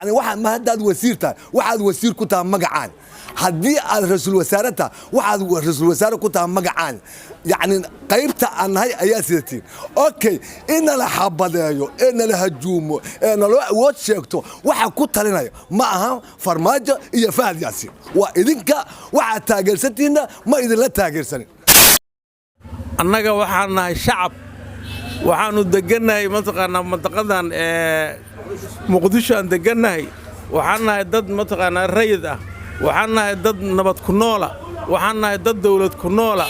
Waxaad ma haddaad wasiir tahay, waxaad wasiir ku tahay magacaan. Haddii aad ra-iisul wasaare tahay, waxaad ra-iisul wasaare ku tahay magacaan. Yacni qaybta aan nahay ayaa sidatiin. Okay, in nala xabadeeyo ee nala hajuumo ee naloo awood sheegto waxa ku talinaya ma aha Farmaajo iyo Fahad Yaasiin, waa idinka. Waxaad taageersantihinna ma idinla taageersanin. Annaga waxaan nahay shacab, waxaannu deggannahay mataqaanaa mandaqadan ee Muqdisho aan deggannahay. Waxaan nahay dad mataqaanaa rayid ah, waxaan nahay dad nabad ku noola, waxaan nahay dad dawlad ku noola.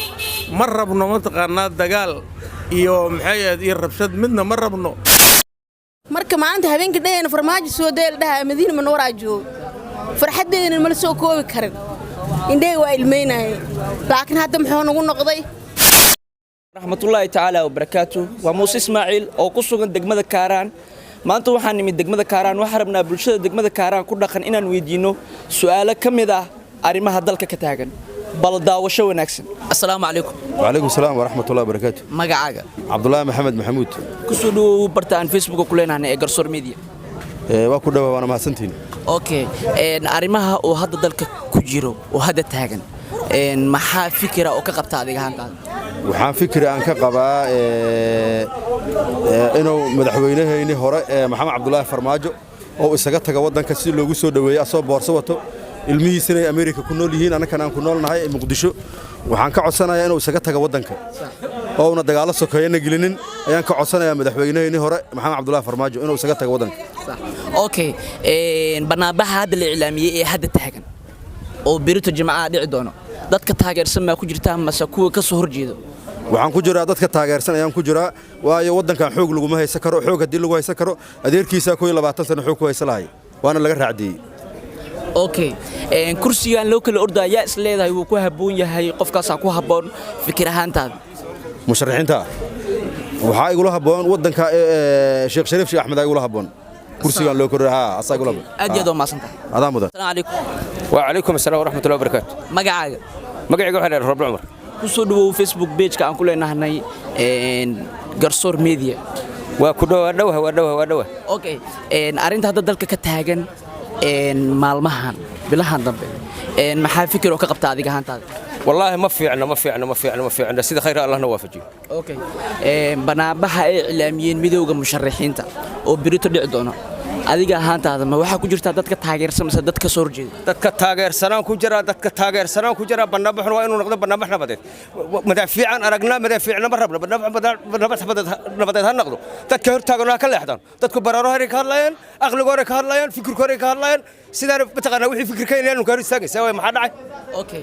Ma rabno mataqaanaa dagaal iyo maxay ahayd iyo rabshad midna ma rabno. Marka maalinta habeenka dhahayna Farmaajo soo deel dhaha, Madiina Manawaraa joogo, farxaddeedana mala soo koobi karin, indhahey waa ilmaynayay. Laakiin hadda muxuu nagu noqday? Raxmatullaahi tacaala wabarakaatu. Waa Muuse Ismaaciil oo ku sugan degmada Kaaraan. Maanta waxaan nimid degmada Kaaraan. Waxaan rabnaa bulshada degmada Kaaraan ku dhaqan inaan weydiinno su'aalo ka mid ah arrimaha dalka ka taagan. Bal daawasho wanaagsan. Assalaamu calaykum. وعليكم السلام ورحمة الله وبركاته. Magacaaga? عبد الله محمد محمود. Kusoo dhawow barta aan Facebooka ku leenahnay ee Garsoor Media. Waa ku dhawaa, waana mahadsantihiin. Okay, arrimaha uu hadda dalka ku jiro oo hadda taagan, maxaa fikira oo ka qabta adiga ahaantaada? Waxaan fikri aan ka qabaa inuu madaxweynahayni hore ee Maxamed Cabdulaahi Farmaajo oo isaga taga waddanka si loogu soo dhoweeyey asoo boorso wato, ilmihiisina ay Ameerika ku nool yihiin, annakana aan ku noolnahay Muqdisho. Waxaan ka codsanayaa inuu isaga taga waddanka oo una dagaallo sokeeyana gelinin ayaan ka codsanayaa madaxweynahayni hore Maxamed Cabdulaahi Farmaajo inuu isaga taga waddanka. Okay, banaanbaxa hadda la iclaamiyey ee hadda taagan oo berito Jimcaha dhici doono, dadka taageersan maa ku jirtaa mase kuwa ka soo horjeedo? Waxaan ku jiraa dadka taageersan ayaan ku jiraa, waayo waddankan xoog laguma haysan karo. Xoog haddii lagu haysan karo, adeerkiisaa 21 sano xoog ku haysan lahay, waana laga raacdiyey. Okay, kursigan loo kala ordaya yaa is leedahay wuu ku habboon yahay, qofkaasaa ku habboon fikir ahaantaada? Musharaxiinta waxaa igula habboon waddanka Sheekh Shariif Sheekh Axmed aa igula habboon kursigan loo kordhay, haa, asaa igula habboon. Aad iyo aad waa mahadsantahay. Adaa mudan. Asalaamu calaykum. وعليكم السلام ورحمة الله وبركاته. Magacaaga? Magacayga waxaa la yidhaha Roble Cumar. Ku soo dhawow Facebook page-ka aan ku leenahay Garsoor Media. Waa ku dhowa, waa dhowa, waa dhowa, waa dhowa. Okay, arrinta hadda dalka ka taagan maalmahan, bilahan dambe, maxaa fikir oo ka qabta adiga ahaantaada? Wallaahi ma fiicno, ma fiicno, ma fiicno, ma fiicno. Sida khayr Allahna waafajiyo. Okay, banaanbaxa ay iclaamiyeen midowga musharaxiinta oo berito dhici doono, adiga ahaantaada ma waxaa ku jirtaa dadka taageersan mise dadka soo horjeeda? Dadka taageersanaan ku jira, dadka taageersanaan ku jira. Banaanbaxuna waa inuu noqdo banaanbax nabadeed. Madaafiican aragnaa, madaafiicna ma rabno. Banaanbax nabadeed ha noqdo. Dadka hortaagan ha ka leexdaan. Dadku baraaro horay ka hadlayaan, aqliga horay ka hadlayaan, fikirka horay ka hadlayaan. Sidaana mataqaanaa wixii fikirka inaanu ka hor istaagaysaa waay, maxaa dhacay? Okay,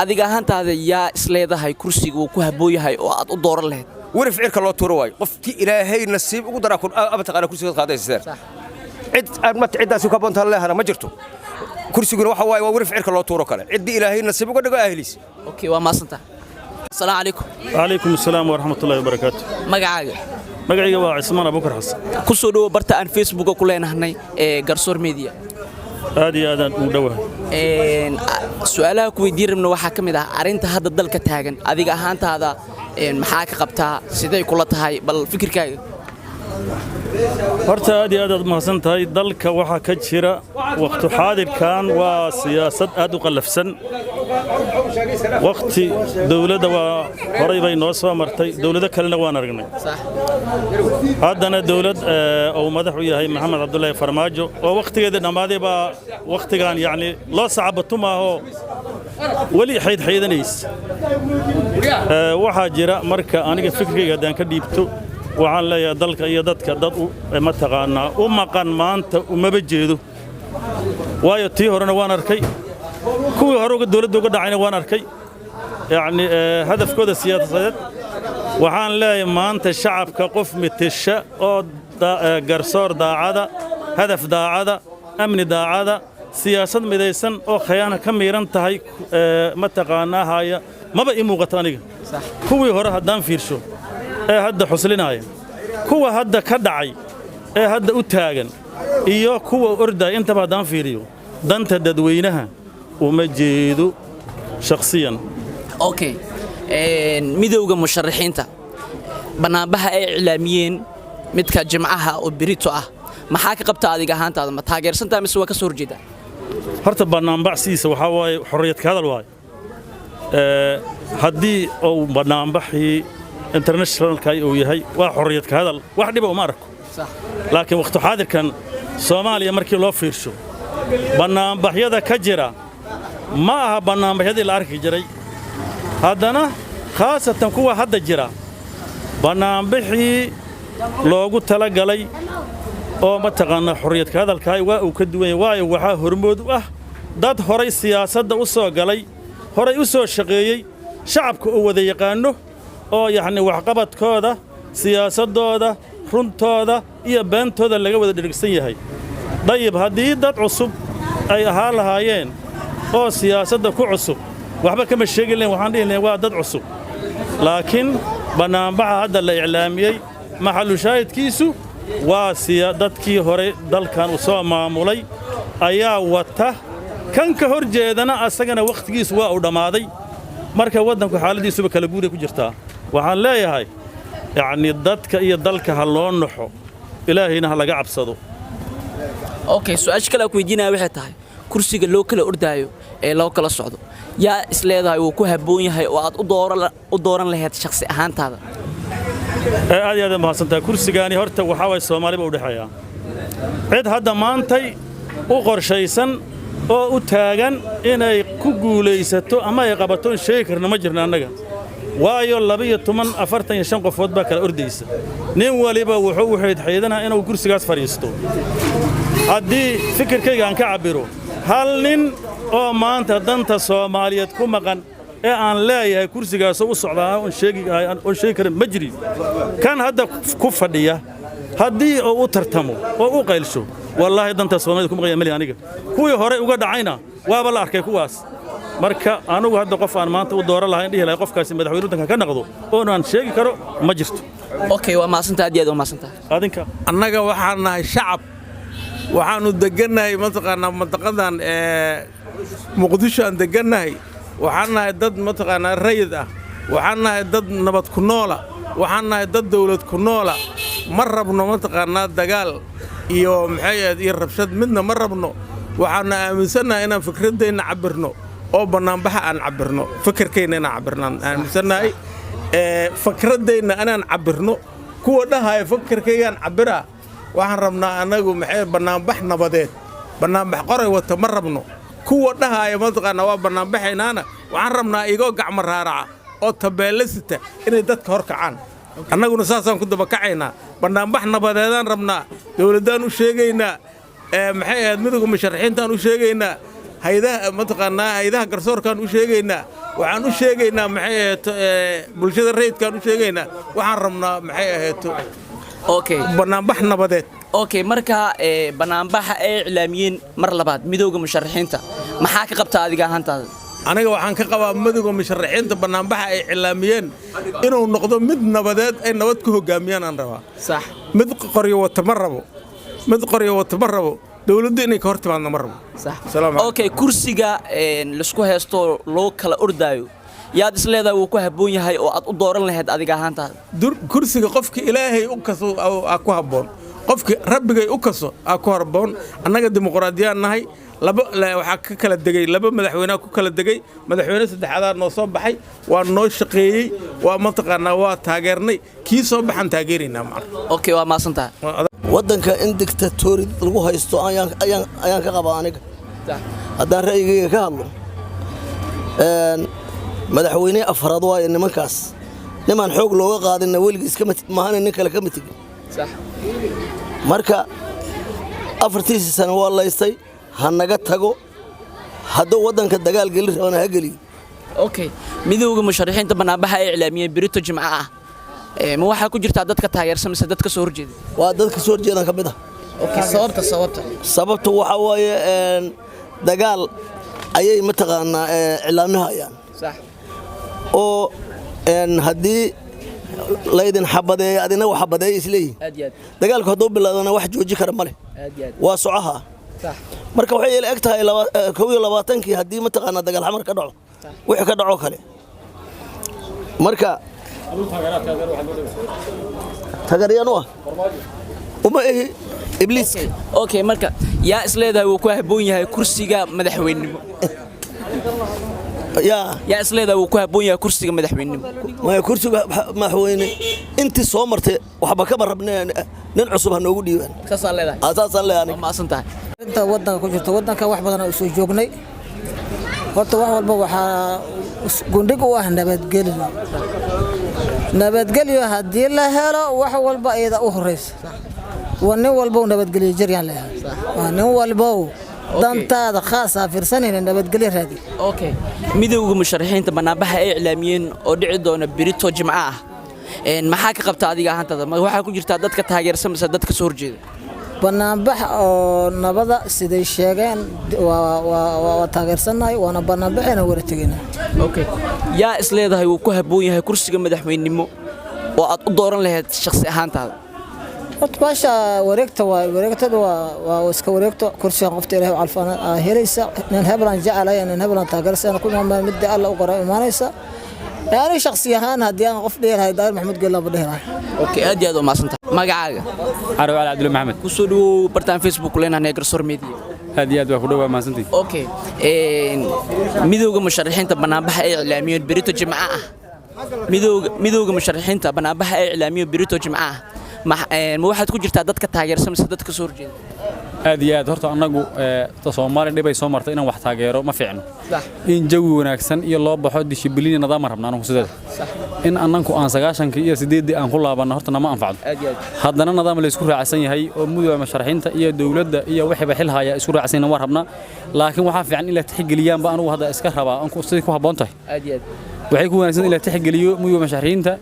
adiga ahaantaada yaa isleedahay kursiga uu ku habboon yahay oo aad u dooran lahayd? Weli ficilka loo tuuro waayo qofkii Ilaahay nasiib ugu daraa mataqaanaa kursiga qaadaysa. Cid aad ma ciddaasi ka boontaan leehana ma jirto. Kursiguna waxa waaye waa weli ficilka loo tuuro kale, ciddii Ilaahay nasiib uga dhigo ahliis. Okay, waa mahadsantahay. Asalaamu calaykum. وعليكم السلام ورحمة الله وبركاته. Magacaaga? Magacayga waa Cismaan Abukar Xasan. Ku soo dhawo barta aan Facebooka ku leenahnay ee Garsoor Media. Aad iyo aadaan ugu dhowahay. Su'aalaha ku weydiin rabna waxaa ka mid ah arrinta hadda dalka taagan. Adiga ahaantaada maxaa ka qabtaa? Siday kula tahay? Bal fikirkaaga. Horta aad iyo aad aad mahadsan tahay. Dalka waxaa ka jira waqti xaadirkan waa siyaasad aad u qallafsan. Waqti dowladda waa horay bay noo soo martay, dowlado kalena waan aragnay. Haddana dowlad uu madax u yahay Maxamed Cabdulaahi Farmaajo oo wakhtigeedii dhammaaday baa wakhtigan yacni loo sacabatumaaho weli xaydxaydanaysa. Waxaa jira marka aniga fikirkayga haddaan ka dhiibto, waxaan leeyahay dalka iyo dadka dad mataqaanaa u maqan maanta umaba jeedo, waayo tii horena waan arkay, kuwii hore uga dowladda uga dhacayna waan arkay, yacni hadafkooda siyaasadeed. Waxaan leeyahay maanta shacabka qof mitisha oo garsoor daacada, hadaf daacada, amni daacada, siyaasad midaysan oo khayaana ka miiran tahay mataqaanaa haya maba ii muuqato aniga. Kuwii hore haddaan fiirsho ee hadda xuslinaya, kuwa hadda ka dhacay ee hadda u taagan iyo kuwa ordaya, intaba haddaan fiiriyo, danta dadweynaha uma jeedo shakhsiyan. Okay, midowga musharaxiinta banaanbaxa ay iclaamiyeen midka Jimcaha oo berito ah, Maxaa ka qabta adiga ahaantaada? Ma taageersantaa mise waa ka soo horjeedaa? Horta banaanbax sidiisa waxaa waaye xorriyad ka hadal waaye. Haddii uu banaanbaxii internationalka uu yahay, waa xorriyad ka hadal, wax dhiba uma arko. Laakiin waqti xaadirkan Soomaaliya markii loo fiirsho, banaanbaxyada ka jira ma aha banaanbaxyadii la arki jiray. Haddana khaasatan kuwa hadda jira, banaanbaxii loogu talagalay oo mataqaanaa xorriyad ka hadalkaay waa uu ka duwan yahay, waayo waxaa hormood u ah dad horay siyaasadda u soo galay, horay u soo shaqeeyey, shacabka uu wada yaqaanno, oo yacni waxqabadkooda, siyaasaddooda, runtooda iyo beentooda laga wada dhirigsan yahay. Dayib, haddii dad cusub ay ahaan lahaayeen oo siyaasadda ku cusub, waxba kama sheegi lahayn, waxaan dhihi lahayn waa dad cusub. Laakiin bannaanbaxa hadda la iclaamiyey maxallu shaahidkiisu waa siya dadkii hore dalkan u soo maamulay ayaa wata. Kan ka hor jeedana asagana wakhtigiisu waa uu dhammaaday. Marka waddanku xaaladiisuba kala guuray ku jirtaa. Waxaan leeyahay, yacnii, dadka iyo dalka ha loo naxo, Ilaahayna ha laga cabsado. Okay, su-aasha kale aan ku weydiinaya waxay tahay: kursiga loo kala ordaayo ee loo kala socdo, yaa is leedahay wuu ku habboon yahay oo aad u dooran lahayd shakhsi ahaantaada? Aad iyo aad mahadsantahay. Kursigaani horta waxaa waay Soomaaliba u dhexeeyaa. Cid hadda maantay u qorshaysan oo u taagan inay ku guulaysato ama ay qabato in sheegi karna ma jirna annaga, waayo 12, 45 qofood baa kala ordaysa. Nin waliba wuxuu u xaydxaydanaa inuu kursigaas fadhiisto. Haddii fikirkayga aan ka cabbiro, hal nin oo maanta danta Soomaaliyeed ku maqan ee aan leeyahay kursigaasoo u socdaa oon sheegi karin ma jirin. Kan hadda ku fadhiya haddii uu u tartamo oo u qaylsho, wallaahi danta Soomaalida ku maqanya mali aniga. Kuwii hore uga dhacayna waaba la arkay kuwaas. Marka anugu hadda qof aan maanta u dooran lahayn, dhihi lahay qofkaasi madaxweyne waddanka ka noqdo, oon aan sheegi karo ma jirto. Okay, waa mahadsantahay, aad iyo aad waa mahadsantahay. Adinka. Annaga waxaan nahay shacab, waxaannu degannahay mataqaanaa mandaqadan ee Muqdisho aan degannahay. Waxaan nahay dad mataqaanaa rayid ah, waxaan nahay dad nabad ku noola, waxaan nahay dad dawlad ku noola. Ma rabno mataqaanaa dagaal iyo maxay ahayd iyo rabshad midna ma rabno. Waxaannu aaminsannahay inaan fikraddeenna cabbirno oo bannaanbaxa aan cabbirno, fikirkeenna inaan cabbirno aan aaminsannahay. Fikraddeenna inaan cabbirno, kuwa dhahaya fikirkaygaan cabbiraa, waxaan rabnaa annagu maxay bannaanbax nabadeed, bannaanbax qoray wata ma rabno. Kuwa dhahaya mataqaanaa waa bannaanbaxaynaana, waxaan rabnaa igoo gacmo raaraca oo tabeelle sita inay dadka hor kacaan. Annaguna saasaan ku dabakacaynaa. Bannaanbax nabadeedaan rabnaa. Dowladdaan u sheegaynaa, maxay ahayd, midowga musharaxiintaan u sheegaynaa, haydaha mataqaanaa haydaha garsoorkaan u sheegaynaa, waxaan u sheegaynaa maxay ahayd bulshada rayidkaan u sheegaynaa. Waxaan rabnaa maxay ahayd bannaanbax nabadeed. Okay, marka bannaanbaxa ay iclaamiyeen mar labaad midowga musharaxiinta, maxaa ka qabtaa adiga ahaantaada? Aniga waxaan ka qabaa midowga musharaxiinta bannaanbaxa ay iclaamiyeen inuu noqdo mid nabadeed, ay nabad ku hoggaamiyaan aan rabaa. Mid qoryo wata ma rabo, mid qoryo wata ma rabo. Dowladdu inay ka hor timaadna ma rabo. Okay, kursiga laisku haysto loo kala ordaayo, yaad is leedahay wuu ku habboon yahay oo aad u dooran lahayd adiga ahaantaada? Kursiga qofka Ilaahay u kaso aa ku habboon, qofka Rabbigay u kaso aa ku habboon. Annaga dimuqraadiyaan nahay. Laba waxaa ka kala degay, laba madaxweynea ku kala degay, madaxweyne saddexaadaa noo soo baxay, waa noo shaqeeyey, waa mataqaanaa waa taageernay. Kii soo baxaan taageeraynaa macna. Okay, waa mahadsantahay. Waddanka in dictatori lagu haysto ayaan ka qabaa aniga haddaan ra'yigayga ka hadlo. Madaxweyne afraad waayo nimankaas, nimaan xoog looga qaadinna weligiis mahana nin kale kama tegin. Marka afartiisii sano waa laystay, ha naga tago. Hadduu waddanka dagaal geli rabana ha geliyo. Okay, midowga musharaxiinta bannaanbaxa ay iclaamiyeen berito Jimco ah, ma waxaa ku jirtaa dadka taageersan mise dadka soo horjeeda? Waa dadka soo horjeedan ka mid ah. Okay, sababta? Sababtu waxaa waaye dagaal ayay mataqaanaa iclaamihayaan oo haddii laydin xabadeeyo adina wax xabadeeya isleeyihin. Aad iyo aad. Dagaalku hadduu bilaadana wax jooji kara ma leh. Aad iyo aad. Waa socoha. Marka waxay ila eg tahay 21-kii haddii mataqaanaa dagaal Xamar ka dhaco, wixii ka dhaco kale. Marka taageerayaan u ah. Uma ihi ibliiska. Okay, marka yaa isleedahay wuu ku habboon yahay kursiga madaxweynenimo? Yaa? Yaa isleedahay wuu ku habboon yahay kursiga madaxweynenimo? Maya, kursiga madaxweyne intii soo martay waxba kama rabne, nin cusub ha noogu dhiibaan. Saasaa leedahay? Saasaan leeyahay aniga. Waa mahadsan tahay. Inta wadanka ku jirto, wadanka wax badan oo soo joognay, horta wax walba waxaa gundhig u ah nabadgelyo. Nabadgelyo haddii la helo, wax walba iyada u horeysa. Waa nin walbow nabadgelyo jiryaan leeyahay, waa nin walbow dantaada khaas aa fiirsanayna, nabadgelyo raadi. Okay, midowga musharaxiinta banaanbaxa ay iclaamiyeen oo dhici doona berito Jimco ah, maxaa ka qabta adiga ahaantaada? Ma waxaa ku jirtaa dadka taageersan mise dadka soo horjeeda? Banaanbax oo nabada siday sheegeen waa taageersannahay, waana banaanbaxayna wara tegeyna. Okay, yaa is leedahay wuu ku habboon yahay kursiga madaxweynenimo oo aad u dooran lahayd shakhsi ahaantaada? Horta baasha wareegta waa wareegtada, waa iska wareegto. Kursigan qofta Ilaahay u calfaana aa helaysa. Nin heblan jecelay, nin heblan taageersan ku imaan, midda Alla u qoray imaanaysa. Ani shakhsi ahaan haddii aan qof dhihi lahay, Daahir Maxamuud Geelle baan dhihi lahay. Okay, aad iyo aad u mahadsantahay. Magacaaga? Carabi Cali Cabdulle Maxamed. Kusoo dhawow bartaan Facebook leenahay Garsoor Media. Aad iyo aad waa ku dhowaa, mahadsantihi. Okay, midowga musharaxiinta banaanbaxa ay iclaamiyeen berito Jimco ah, midowga musharaxiinta banaanbaxa ay iclaamiyeen berito Jimco ah, ma waxaad ku jirtaa dadka taageersan mise dadka soo horjeeda? Aad iyo aad. Horta annagu Soomaali dhibay soo martay, inaan wax taageero ma fiicno. In jawi wanaagsan iyo loo baxo dishibiliin iyo nidaam rabna anagu sideeda. In annanku aan 90-kii iyo 8-dii aan ku laabanno horta nama anfacdo. Aad iyo aad. Haddana nidaam la isku raacsan yahay oo mudooda musharaxiinta iyo dowladda iyo wixiiba xil haya isku raacsan yihiin waan rabnaa, laakiin waxaa fiican in la tixgeliyaanba anugu hadda iska rabaa anku sidii ku habboon tahay. Aad iyo aad. Waxay ku wanaagsan in la tixgeliyo mudooda musharaxiinta,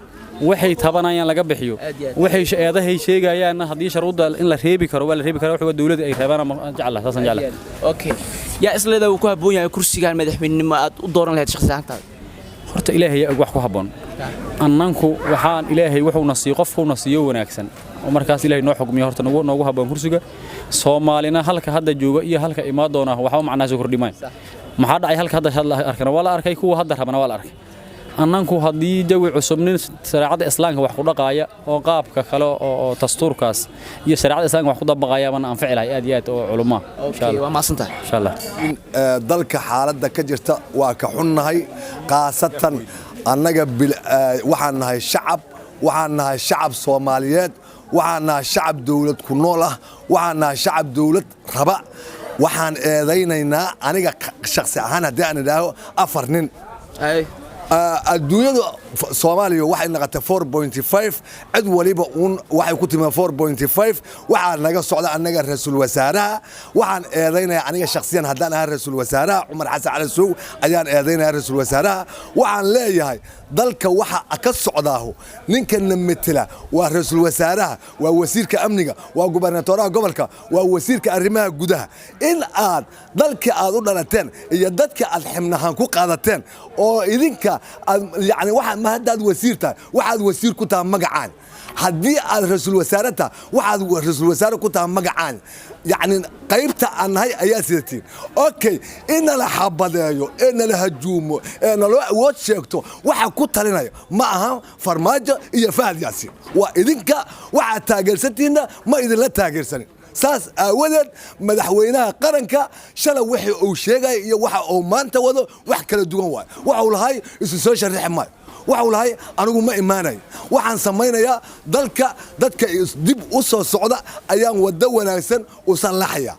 waxay tabanayaan laga bixiyo. Aad iyo aad. Waxay eedahay sheegayaanna haddii sharuudda in la reebi karo waa la reebi karaa, wuxuu dowladda ay reebaan ama jeclahay, saasaan jeclahay. Okay, yaa is leedahay wuu ku habboon yahay kursigan madaxweynenimo aad u dooran lahayd shakhsi ahaantaada? Horta Ilaahay yaa og wax ku habboon. Annanku waxaan Ilaahay wuxuuna siiyo, qofkuuna siiyo wanaagsan oo markaas Ilaahay noo xukmiyo horta nagu noogu habboon kursiga. Soomaalina halka hadda jooga iyo halka imaan doona waxba macnaa soo kordhimayn. Maxaa dhacay? Halka hadda hadla arkana waa la arkay, kuwa hadda rabana waa la arkay. Annanku haddii jawi cusub, nin shareecada Islaamka wax ku dhaqaaya oo qaabka kale oo dastuurkaas iyo shareecada Islaamka wax ku dabaqaya baan anfici lahay aad iyo aad, oo culumaa. Okay, waa mahadsantahay. Insha Allah. Dalka xaaladda ka jirta waa ka xunnahay, khaasatan annaga waxaan nahay shacab, waxaan nahay shacab Soomaaliyeed, waxaan nahay shacab dowlad ku nool ah, waxaan nahay shacab dowlad raba. Waxaan eedaynaynaa aniga shakhsi ahaan haddii aan idhaaho afar nin. Adduunyadu Soomaaliya waxay noqotay 4.5, cid waliba uun waxay ku timi 4.5. Waxaa naga socda annaga ra-iisul wasaaraha. Waxaan eedaynaya aniga shakhsiyan haddaan ahaa ra-iisul wasaaraha, Cumar Xasan Cali Sow ayaan eedaynaya ra-iisul wasaaraha. Waxaan leeyahay dalka waxa ka socdaahu ninkana metela waa ra-iisul wasaaraha, waa wasiirka amniga, waa gubernatoraha gobolka, waa wasiirka arrimaha gudaha. In aad dalka aad u dhalateen iyo dadka aad xibnahaan ku qaadateen oo idinka aad yani waxa ma haddaad wasiir tahay, waxaad wasiir ku tahay magacaan. Haddii aad ra-iisul wasaare tahay, waxaad ra-iisul wasaare ku tahay magacaan. Yacni qaybta aan nahay ayaa sidatiin. Okay, in nala xabadeeyo ee nala hajuumo ee naloo awood sheegto waxa ku talinaya ma aha Farmaajo iyo Fahad Yaasiin, waa idinka. Waxaad taageersantiinna ma idinla taageersanin. Saas aawadeed madaxweynaha qaranka shalay wixii uu sheegaya iyo waxa uu maanta wado wax kala duwan waayo. Waxuu lahay isu soo sharixi maayo, waxuu lahay anigu ma imaanayo, waxaan samaynayaa dalka dadka dib u soo socda ayaan waddo wanaagsan u sallaxaya.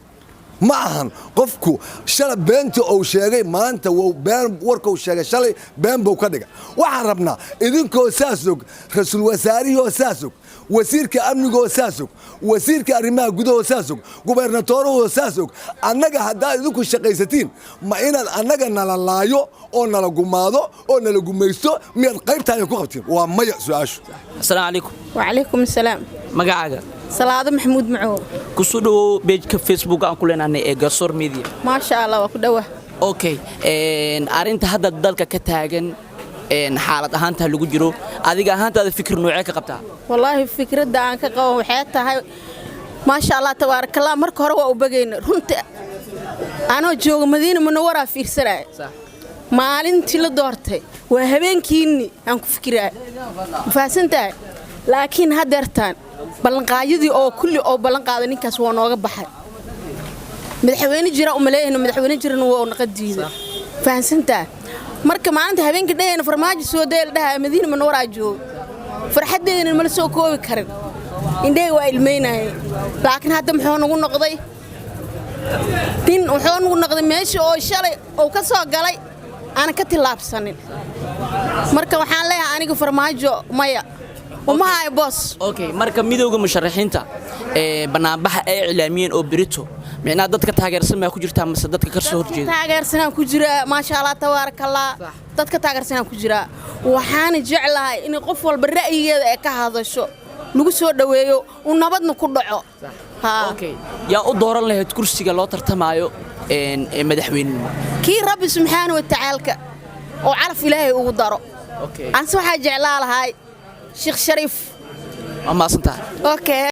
Ma ahan qofku shalay beenta uu sheegay maanta been, warkuu sheegay shalay been buu ka dhigay. Waxaan rabnaa idinkoo saas og, ra-iisul wasaarihoo saas og, wasiirka amnigoo saas og, wasiirka arrimaha gudahoo saas og, gubernatoorahoo saas og, annaga haddaad idinku shaqaysatiin, ma inaad annaga nala laayo oo nala gumaado oo nala gumaysto miyaad qaybtaada ku qabtiin? Waa maya su-aashu. Asalaamu calaykum. وعليكم السلام. Magacaaga? Salaado Maxamuud Macow. Kusoo dhawow page-ka Facebook aan ku leenahay ee Garsoor Media. Maasha Allah, waa ku dhowah. Okay, arrinta hadda dalka ka taagan, xaalad ahaanta lagu jiro, adiga ahaantaada fikir noocee ka qabtaa? Wallaahi fikradda aan ka qabo waxay tahay, maasha Allah tabaarakallah, marka hore waa u bagayna. Runta anoo jooga Madiina Munawaraa fiirsanaya maalintii la doortay, waa habeenkiinni aan ku fikiraay, mafahansan tahay? Laakiin haddeertaan Ballanqaadyadii oo kulli oo ballan qaaday ninkaas waa nooga baxay. Madaxweyne jira umaleeyahno, madaxweyne jirana waa naqa diiday, fahansantaa? Marka maalinta habeenka dhahayna Farmaajo soo daya la dhahaa, Madiina Manawaraa jooga, farxaddeedana mala soo koobi karin, indhahey waa ilmaynayeen. Laakiin hadda muxuu nagu noqday? Nin wuxuu nagu noqday meesha oo shalay uu ka soo galay aanan ka tillaabsanin. Marka waxaan leeyahay aniga Farmaajo maya, uma hayo boos. Okay, marka midowga musharaxiinta ee banaanbaxa ay iclaamiyeen oo berito, micnaha dadka taageersan maa ku jirtaa mase dadka ka soo horjeeda? Taageersanaan ku jiraa, maasha Allah, tabaaraka Allah, dadka taageersanaan ku jiraa. Waxaana jeclahay in qof walba ra'yigeeda ay ka hadasho, lagu soo dhoweeyo, uu nabadna ku dhaco. Okay, yaa u dooran lahayd kursiga loo tartamaayo ee madaxweynenimo? Kii Rabbi subxaana wa tacaalka oo calaf Ilaahay ugu daro. Anse waxaa jeclaa lahay Sheekh Shariif. Waa mahadsantahay. Okay.